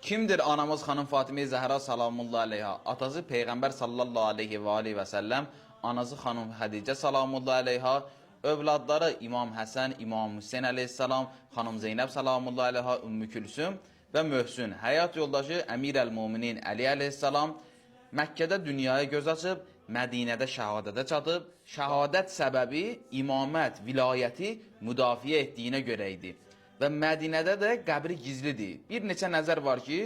Kimdir anamız xanım Fatimə Zəhra salamullah əleyha? Atası Peyğəmbər sallallahu aleyhi və alihi və səlləm, anası xanım Xədicə salamullah əleyha, övladları İmam Həsən, İmam Hüseyn əleyhissalam, xanım Zeynəb salamullah əleyha, Ümmü Külsüm və Möhsün. Həyat yoldaşı Əmir əl-Muminin Əli əleyhissalam Məkkədə dünyaya göz açıb, Mədinədə şəhadətə çatıb. Şəhadət səbəbi imamət, vilayəti müdafiə etdiyinə görə idi. Və Mədinədə də qəbri gizlidir. Bir neçə nəzər var ki,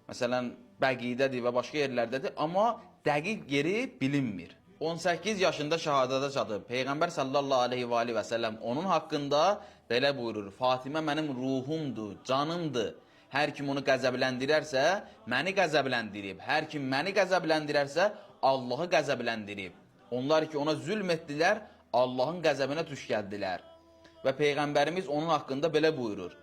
məsələn, Bəqidədir və başqa yerlərdədir, amma dəqiq yeri bilinmir. 18 yaşında şəhadətə çatıb. Peyğəmbər sallallahu aleyhi və alihi və səlləm onun haqqında belə buyurur: Fatimə mənim ruhumdur, canımdır. Hər kim onu qəzəbləndirərsə, məni qəzəbləndirib. Hər kim məni qəzəbləndirərsə, Allahı qəzəbləndirib. Onlar ki ona zülm etdilər, Allahın qəzəbinə tuş gəldilər. Və Peyğəmbərimiz onun haqqında belə buyurur: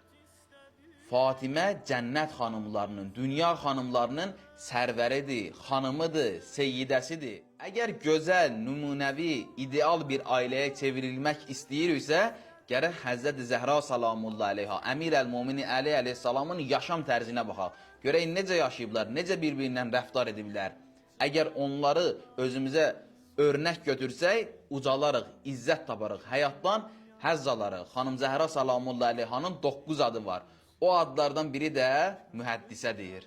Fatimə cənnət xanımlarının, dünya xanımlarının sərvəridir, xanımıdır, seyyidəsidir. Əgər gözəl, nümunəvi, ideal bir ailəyə çevrilmək istəyiriksə, gərək Həzrəti Zəhra salamullah əleyha, Əmir əl-Muminin Əli əleyhissalamın yaşam tərzinə baxaq. Görək necə yaşayıblar, necə bir-birindən rəftar ediblər. Əgər onları özümüzə örnək götürsək, ucalarıq, izzət taparıq, həyatdan həzz alarıq. Xanım Zəhra salamullah əleyhanın 9 adı var. O adlardan biri də Mühəddisədir.